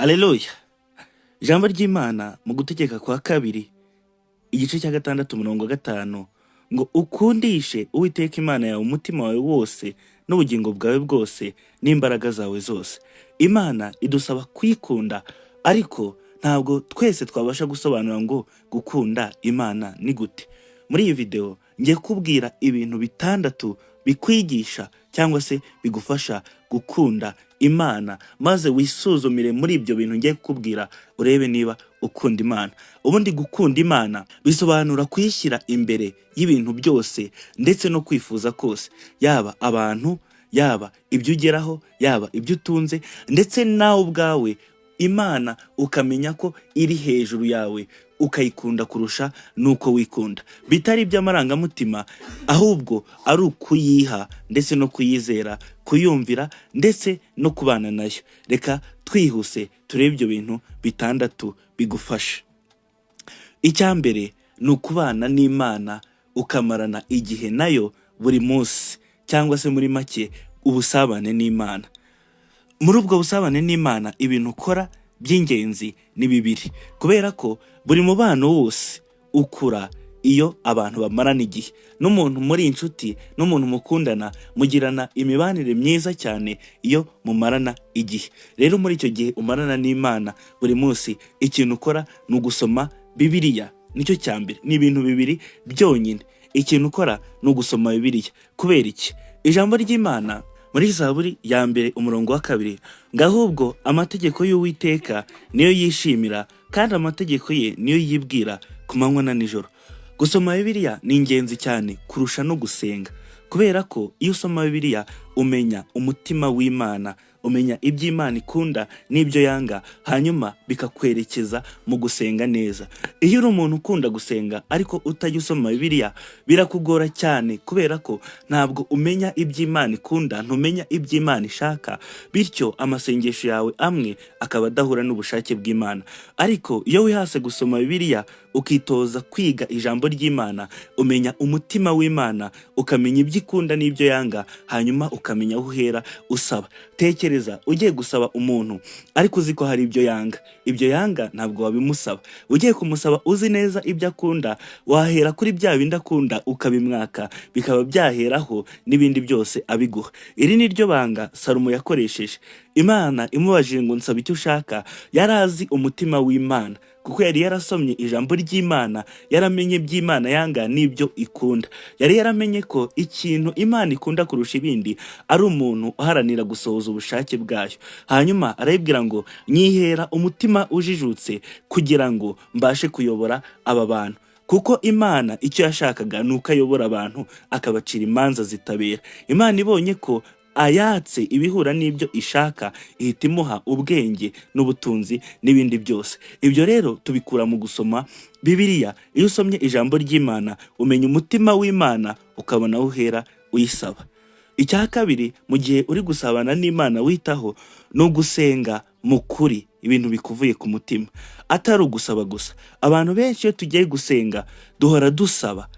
Aleluya! Ijambo ry'Imana mu Gutegeka kwa Kabiri, igice cya 6, umurongo wa 5, ngo: "Ukundishe Uwiteka Imana yawe umutima wawe wose n'ubugingo bwawe bwose n'imbaraga zawe zose." Imana idusaba kuyikunda, ariko ntabwo twese twabasha gusobanura ngo gukunda Imana ni gute. Muri iyi video ngiye kubwira ibintu bitandatu bikwigisha cyangwa se bigufasha gukunda Imana, maze wisuzumire muri ibyo bintu ngiye kukubwira, urebe niba ukunda Imana. Ubundi gukunda Imana bisobanura kuyishyira imbere y'ibintu byose ndetse no kwifuza kose, yaba abantu, yaba ibyo ugeraho, yaba ibyo utunze, ndetse nawe ubwawe. Imana ukamenya ko iri hejuru yawe, ukayikunda kurusha n'uko wikunda, bitari iby'amarangamutima, ahubwo ari ukuyiha ndetse no kuyizera, kuyumvira ndetse no kubana nayo. Reka twihuse turebe ibyo bintu bitandatu bigufasha. Icya mbere ni ukubana n'Imana, ukamarana igihe nayo buri munsi, cyangwa se muri make ubusabane n'Imana. Muri ubwo busabane n'Imana, ibintu ukora by'ingenzi ni bibiri, kubera ko buri mubano wose ukura iyo abantu bamarana igihe. N'umuntu muri inshuti, n'umuntu mukundana, mugirana imibanire myiza cyane iyo mumarana igihe. Rero muri icyo gihe umarana n'Imana buri munsi, ikintu ukora ni ugusoma Bibiliya. Nicyo cya mbere. Ni ibintu bibiri byonyine. Ikintu ukora ni ugusoma Bibiliya. Kubera iki? Ijambo ry'Imana muri Zaburi ya 1, umurongo wa 2, ngo: "Ahubwo amategeko y'Uwiteka niyo yishimira, kandi amategeko ye niyo yibwira ku manywa na nijoro." Gusoma Bibiliya ni ingenzi cyane kurusha no gusenga, kubera ko iyo usoma Bibiliya umenya umutima w'Imana, umenya ibyo Imana ikunda n'ibyo yanga, hanyuma bikakwerekeza mu gusenga neza. Iyo uri umuntu ukunda gusenga ariko utajya usoma Bibiliya, birakugora cyane, kubera ko ntabwo umenya ibyo Imana ikunda, ntumenya ibyo Imana ishaka, bityo amasengesho yawe amwe akaba adahura n'ubushake bw'Imana. Ariko iyo wihase gusoma Bibiliya, ukitoza kwiga ijambo ry'Imana, umenya umutima w'Imana, ukamenya ibyo ikunda n'ibyo yanga, hanyuma ukamenya aho uhera usaba. Tekereza ugiye gusaba umuntu ariko uzi ko hari ibyo yanga. Ibyo yanga ntabwo wabimusaba. Ugiye kumusaba uzi neza ibyo akunda, wahera kuri bya bindi akunda ukabimwaka, bikaba byaheraho n'ibindi byose abiguha. Iri ni ryo banga Salomo yakoresheje. Imana imubajije ngo: "Nsaba icyo ushaka," yari azi umutima w'Imana, kuko yari yarasomye ijambo ry'Imana, yaramenye iby'Imana yanga n'ibyo ikunda. Yari yaramenye ko ikintu Imana ikunda kurusha ibindi ari umuntu uharanira gusohoza ubushake bwayo. Hanyuma arayibwira ngo: "Nyihera umutima ujijutse kugira ngo mbashe kuyobora aba bantu," kuko Imana icyo yashakaga ni uko ayobora abantu, akabacira imanza zitabera. Imana ibonye ko ayatse ibihura n'ibyo ishaka, ihita imuha ubwenge n'ubutunzi n'ibindi byose. Ibyo rero tubikura mu gusoma Bibiliya. Iyo usomye ijambo ry'Imana, umenya umutima w'Imana, ukabona aho uhera uyisaba. Icya kabiri, mu gihe uri gusabana n'Imana witaho, ni ugusenga mu kuri, ibintu bikuvuye ku mutima, atari ugusaba gusa. Abantu benshi iyo tugiye gusenga duhora dusaba,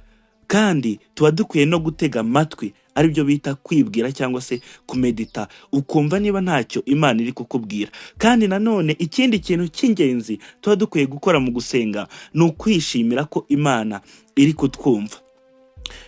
kandi tuba dukwiye no gutega amatwi, aribyo bita kwibwira cyangwa se kumedita, ukumva niba ntacyo Imana iri kukubwira. Kandi nanone ikindi kintu cy'ingenzi tuba dukwiye gukora mu gusenga ni ukwishimira ko Imana iri kutwumva.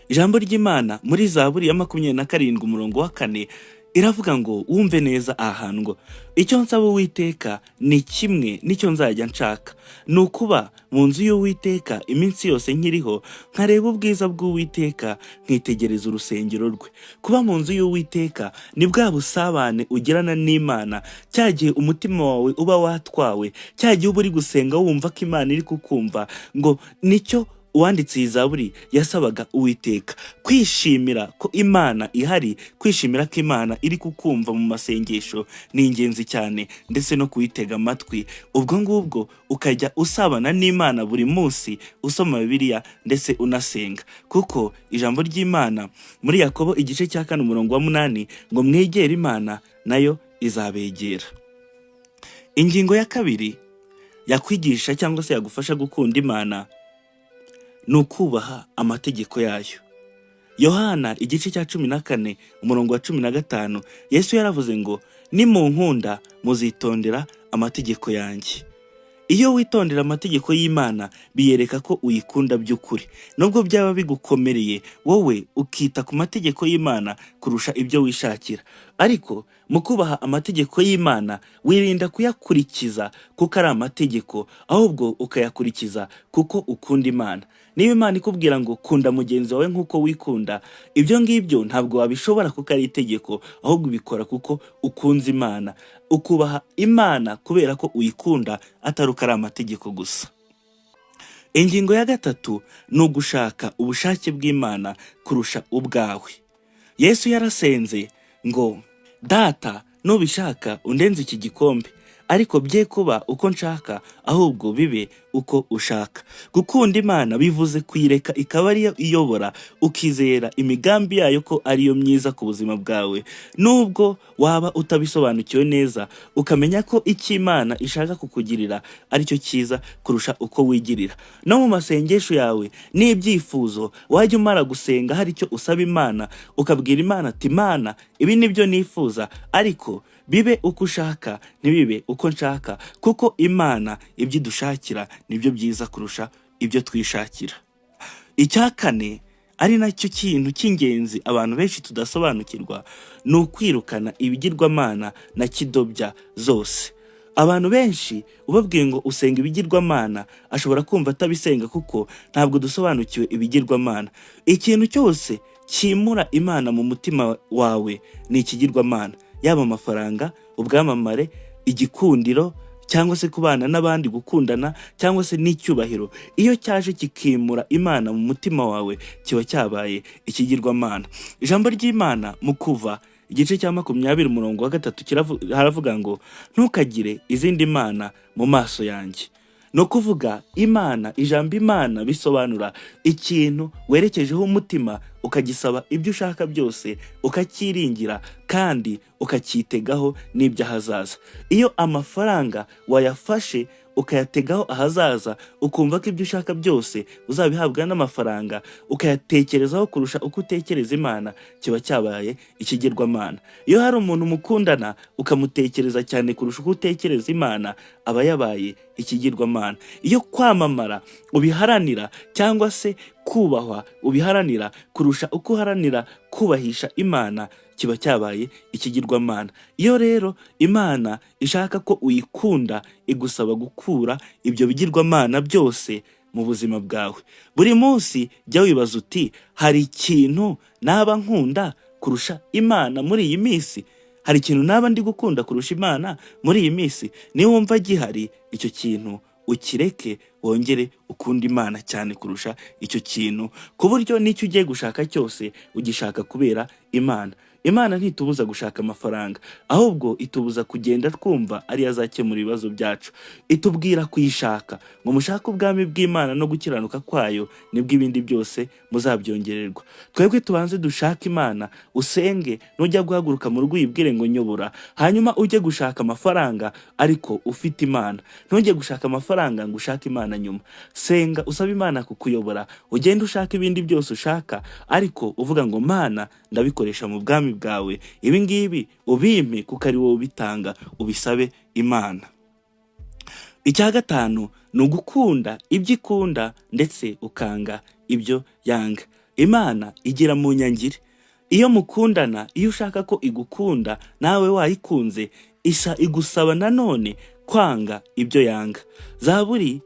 Ijambo ry'Imana muri Zaburi ya 27, umurongo wa 4, iravuga ngo, wumve neza aha hantu, ngo: "Icyo nsaba Uwiteka ni kimwe, nicyo nzajya nshaka, ni ukuba mu nzu y'Uwiteka iminsi yose nkiriho, nkareba ubwiza bw'Uwiteka, nkitegereza urusengero rwe." Kuba mu nzu y'Uwiteka ni bwa busabane ugirana n'Imana, cya gihe umutima wawe uba watwawe, cya gihe uba uri gusenga wumva ko Imana iri kukumva. Ngo nicyo uwanditse iyi zaburi yasabaga Uwiteka: kwishimira ko Imana ihari, kwishimira ko Imana iri kukumva mu masengesho ni ingenzi cyane, ndetse no kuyitega amatwi. Ubwo ngubwo ukajya usabana n'Imana buri munsi, usoma Bibiliya ndetse unasenga, kuko ijambo ry'Imana muri Yakobo igice cya 4, umurongo wa 8, ngo: "Mwegere Imana, nayo izabegera." Ingingo ya kabiri yakwigisha cyangwa se yagufasha gukunda Imana ni ukubaha amategeko yayo. Yohana igice cya 14, umurongo wa 15, Yesu yaravuze ngo: "Nimunkunda muzitondera amategeko yanjye. Iyo witondera amategeko y'Imana, biyereka ko uyikunda by'ukuri. Nubwo byaba bigukomereye, wowe ukita ku mategeko y'Imana kurusha ibyo wishakira. Ariko mu kubaha amategeko y'Imana, wirinda kuyakurikiza kuko ari amategeko, ahubwo ukayakurikiza kuko ukunda Imana. Niba Imana ikubwira ngo kunda mugenzi wawe nk'uko wikunda, ibyo ngibyo ntabwo wabishobora kuko ari itegeko, ahubwo ubikora kuko ukunze Imana. Ukubaha Imana kubera ko uyikunda, atari uko ari amategeko gusa. Ingingo ya gatatu ni ugushaka ubushake bw'Imana kurusha ubwawe. Yesu yarasenze ngo: "Data, nubishaka undenze iki gikombe, ariko bye kuba uko nshaka, ahubwo bibe uko ushaka." Gukunda Imana bivuze kuyireka ikaba ariyo iyobora, ukizera imigambi yayo ko ariyo myiza ku buzima bwawe, nubwo waba utabisobanukiwe neza, ukamenya ko icyo Imana ishaka kukugirira aricyo cyiza kurusha uko wigirira. No mu masengesho yawe n'ibyifuzo, wajya umara gusenga hari icyo usaba Imana, ukabwira Imana ati: "Imana, ibi nibyo nifuza, ariko bibe uko ushaka, ntibibe uko nshaka," kuko Imana ibyo idushakira nibyo byiza kurusha ibyo twishakira. Icya kane, ari nacyo kintu cy'ingenzi abantu benshi tudasobanukirwa, ni ukwirukana ibigirwamana na kidobya zose. Abantu benshi ubabwiye ngo usenga ibigirwamana, ashobora kumva atabisenga, kuko ntabwo dusobanukiwe ibigirwamana. Ikintu cyose cyimura Imana mu mutima wawe ni ikigirwamana, yaba amafaranga, ubwamamare, igikundiro, cyangwa se kubana n'abandi, gukundana, cyangwa se n'icyubahiro. Iyo cyaje kikimura Imana mu mutima wawe, kiba cyabaye ikigirwamana. Ijambo ry'Imana mu Kuva igice cya 20 umurongo wa 3 haravuga ngo: "Ntukagire izindi mana mu maso yanjye." Ni ukuvuga Imana, ijambo Imana bisobanura ikintu werekejeho umutima, ukagisaba ibyo ushaka byose, ukacyiringira kandi ukacyitegaho n'iby'ahazaza. Iyo amafaranga wayafashe ukayategaho ahazaza, ukumva ko ibyo ushaka byose uzabihabwa n'amafaranga, ukayatekerezaho kurusha uko utekereza Imana, kiba cyabaye ikigirwamana. Iyo hari umuntu mukundana, ukamutekereza cyane kurusha uko utekereza Imana, aba yabaye ikigirwamana. Iyo kwamamara ubiharanira, cyangwa se kubahwa ubiharanira kurusha uko uharanira kubahisha Imana, kiba cyabaye ikigirwamana. Iyo rero Imana ishaka ko uyikunda, igusaba gukura ibyo bigirwamana byose mu buzima bwawe. Buri munsi jya wibaza uti: "Hari ikintu naba nkunda kurusha Imana muri iyi minsi? Hari ikintu naba ndi gukunda kurusha Imana muri iyi minsi?" Niba wumva gihari, icyo kintu ukireke, wongere ukunde Imana cyane kurusha icyo kintu, ku buryo n'icyo ugiye gushaka cyose ugishaka kubera Imana. Imana ntitubuza gushaka amafaranga, ahubwo itubuza kugenda twumva ariyo azakemura ibibazo byacu. Itubwira kuyishaka, ngo: "Mushake ubwami bw'Imana no gukiranuka kwayo, nibwo ibindi byose muzabyongererwa." Twebwe tubanze dushake Imana, usenge. Nujya guhaguruka mu rugo, uyibwire ngo: "Nyobora." Hanyuma ujye gushaka amafaranga, ariko ufite Imana. Ntujye gushaka amafaranga ngo ushake Imana nyuma. Senga, usabe Imana kukuyobora, ugende ushaka ibindi byose ushaka, ariko uvuga ngo: "Mana, ndabikoresha mu bwami bwawe, ibi ngibi ubimpe kuko ari wowe ubitanga." Ubisabe Imana. Icya gatanu ni ugukunda ibyo ikunda ndetse ukanga ibyo yanga. Imana igira mu nyangire. Iyo mukundana, iyo ushaka ko igukunda nawe wayikunze, isa igusaba nanone kwanga ibyo yanga. Zaburi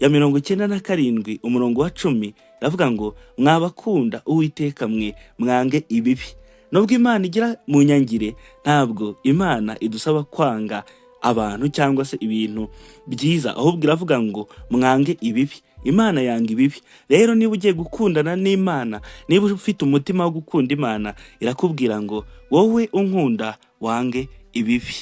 ya 97 umurongo wa 10 iravuga ngo: "Mwabakunda Uwiteka mwe, mwange ibibi." Nubwo Imana igira mu nyangire, ntabwo Imana idusaba kwanga abantu cyangwa se ibintu byiza, ahubwo iravuga ngo: "Mwange ibibi." Imana yanga ibibi. Rero niba ugiye gukundana n'Imana, niba ufite umutima wo gukunda Imana, irakubwira ngo: "Wowe unkunda, wange ibibi."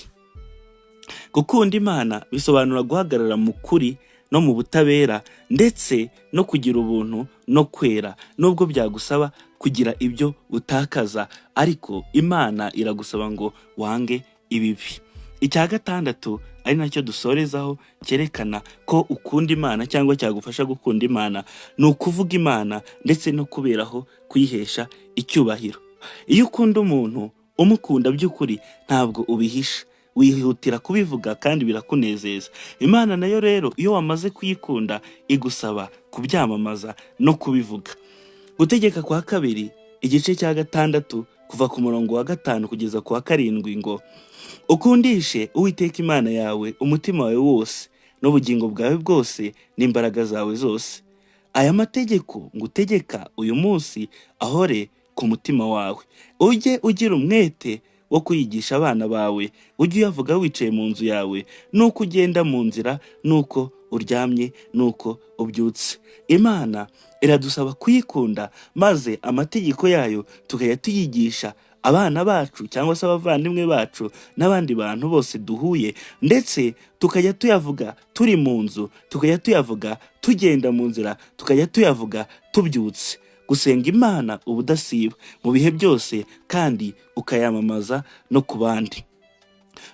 Gukunda Imana bisobanura guhagarara mu kuri no mu butabera, ndetse no kugira ubuntu no kwera, nubwo byagusaba kugira ibyo utakaza, ariko Imana iragusaba ngo wange ibibi. Icya gatandatu, ari nacyo dusorezaho, cyerekana ko ukunda Imana cyangwa cyagufasha gukunda Imana, ni ukuvuga Imana ndetse no kuberaho kuyihesha icyubahiro. Iyo ukunda umuntu, umukunda by'ukuri, ntabwo ubihisha. Wihutira kubivuga kandi birakunezeza. Imana nayo rero, iyo wamaze kuyikunda, igusaba kubyamamaza no kubivuga. Gutegeka kwa Kabiri, igice cya 6, kuva ku murongo wa 5 kugeza ku wa 7, ngo: "Ukundishe Uwiteka Imana yawe umutima wawe wose n'ubugingo bwawe bwose n'imbaraga zawe zose. Aya mategeko ngutegeka uyu munsi ahore ku mutima wawe. Ujye ugira umwete wo kuyigisha abana bawe, ujye uyavuga wicaye mu nzu yawe, n'uko ugenda mu nzira, n'uko uryamye, n'uko ubyutse." Imana iradusaba kuyikunda, maze amategeko yayo tukajya tuyigisha abana bacu cyangwa se abavandimwe bacu n'abandi bantu bose duhuye, ndetse tukajya tuyavuga turi mu nzu, tukajya tuyavuga tugenda mu nzira, tukajya tuyavuga tubyutse. Gusenga Imana ubudasiba mu bihe byose, kandi ukayamamaza no ku bandi.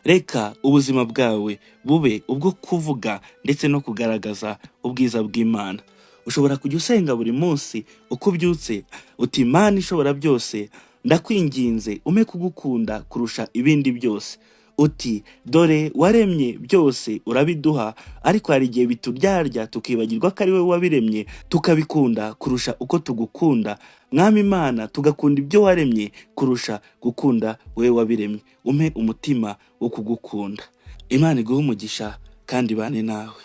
Reka ubuzima bwawe bube ubwo kuvuga ndetse no kugaragaza ubwiza bw'Imana. Ushobora kujya usenga buri munsi uko ubyutse, uti: "Imana ishobora byose, ndakwinginze umpe kugukunda kurusha ibindi byose." Uti: "Dore waremye byose urabiduha, ariko hari igihe bituryarya tukibagirwa ko ari wowe wabiremye, tukabikunda kurusha uko tugukunda, Mwami Imana, tugakunda ibyo waremye kurusha gukunda wowe wabiremye. Umpe umutima wo kugukunda." Imana iguhe umugisha kandi ibane nawe.